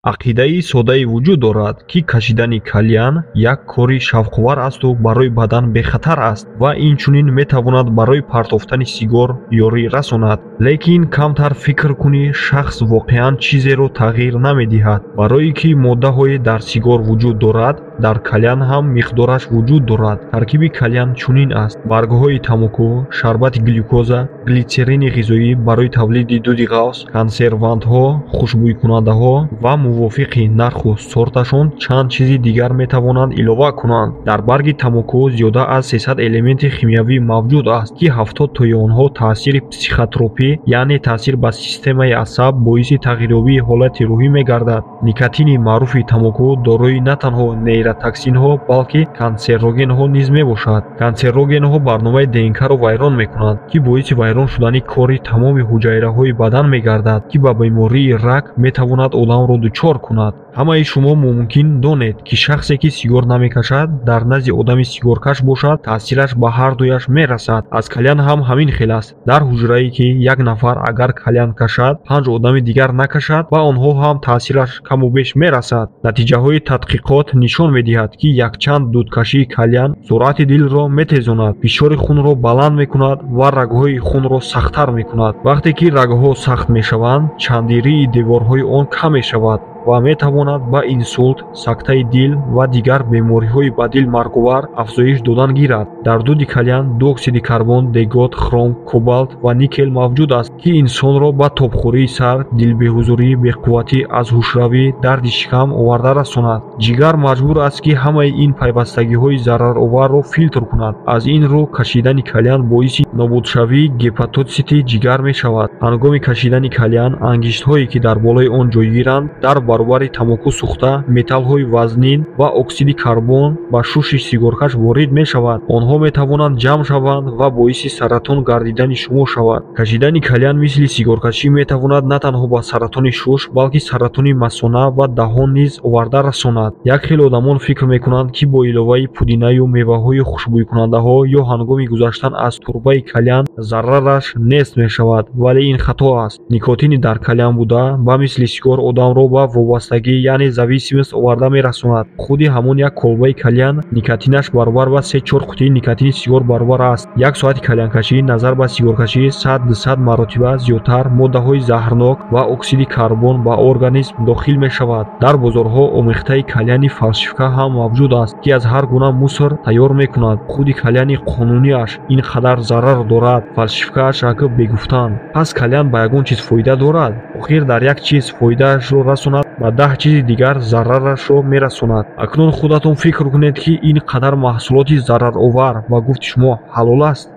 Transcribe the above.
Ақидаи соддае вуҷуд дорад, ки кашидани кальян як кори шавқовар асту барои бадан бехатар аст ва инчунин метавонад барои партофтани сигор ёрӣ расонад. Лекин камтар фикр кунӣ, шахс воқеан чизеро тағйир намедиҳад. Барое ки моддаҳое дар сигор вуҷуд дорад, дар кальян ҳам миқдораш вуҷуд дорад. Таркиби кальян чунин аст: баргҳои тамоку, шарбати глюкоза, глитсерини ғизоӣ барои тавлиди дуди ғафс, консервантҳо, хушбӯйкунандаҳо ва мувофиқи нарху сорташон чанд чизи дигар метавонанд илова кунанд. Дар барги тамоку зиёда аз 300 элементи химиявӣ мавҷуд аст, ки 70 тои онҳо таъсири психотропӣ, яъне таъсир ба системаи асаб, боиси тағйирёбии ҳолати рӯҳӣ мегардад. Никотини маъруфи тамоку дорои на танҳо нейротоксинҳо, балки канцерогенҳо низ мебошад. Канцерогенҳо барномаи ДНК-ро вайрон мекунанд, ки боиси вайрон шудани кори тамоми ҳуҷайраҳои бадан мегардад, ки ба бемории рак метавонад одамро дучор кунад. Ҳамаи шумо мумкин донед, ки шахсе, ки сигор намекашад, дар назди одами сигоркаш бошад, таъсираш ба ҳар дуяш мерасад. Аз кальян ҳам ҳамин хел аст. Дар ҳуҷрае, ки як нафар агар кальян кашад, 5 одами дигар накашад, ба онҳо ҳам таъсираш каму беш мерасад. Натиҷаҳои тадқиқот нишон медиҳад, ки якчанд дудкашии кальян суръати дилро метезонад, фишори хунро баланд мекунад ва рагҳои хунро сахттар мекунад. Вақте ки рагҳо сахт мешаванд, чандирии деворҳои он кам мешавад ва метавонад ба инсулт, сактаи дил ва дигар бемориҳои ба дил марговар афзоиш додан гирад. Дар дуди кальян диоксиди карбон, дегот, хром, кобалт ва никел мавҷуд аст, ки инсонро ба тобхӯрии сар, дилбеҳузурӣ, беқувватӣ, аз ҳушравӣ, дарди шикам оварда расонад. Ҷигар маҷбур аст, ки ҳамаи ин пайвастагиҳои зарароварро филтр кунад. Аз ин рӯ кашидани кальян боиси нобудшавии гепатотсити ҷигар мешавад. Ҳангоми кашидани кальян ангиштҳое, ки дар болои он ҷойгиранд, дар баробари тамоку сӯхта, металлҳои вазнин ва оксиди карбон ба шуши сигоркаш ворид мешавад. Онҳо метавонанд ҷамъ шаванд ва боиси саратон гардидани шумо шавад. Кашидани кальян мисли сигоркашӣ метавонад на танҳо ба саратони шуш, балки саратони масона ва даҳон низ оварда расонад. Як хел одамон фикр мекунанд, ки бо иловаи пудинаю меваҳои хушбӯйкунандаҳо ё ҳангоми гузаштан аз турбаи кальян зарараш нест мешавад, вале ин хато аст. Никотини дар кальян буда ба мисли сигор одамро ба вобастагӣ, яъне зависимость оварда мерасонад. Худи ҳамон як колбаи кальян никотинаш баробар ба 3-4 қутии никотини сигор баробар аст. Як соати кальянкашӣ назар ба сигоркашӣ 100-200 маротиба зиёдтар моддаҳои заҳрнок ва оксиди карбон ба организм дохил мешавад. Дар бозорҳо омехтаи кальяни фалшифка ҳам мавҷуд аст, ки аз ҳар гуна мусор тайёр мекунад. Худи кальяни қонуниаш ин қадар зарар дорад, фалшифкааш ака бегуфтан. Пас кальян ба ягон чиз фоида дорад? Охир дар як чиз фоидаашро расонад, ба 10 чизи дигар зарарашро мерасонад. Акнун худатон фикр кунед, ки ин қадар маҳсулоти зараровар ба гуфти шумо ҳалол аст?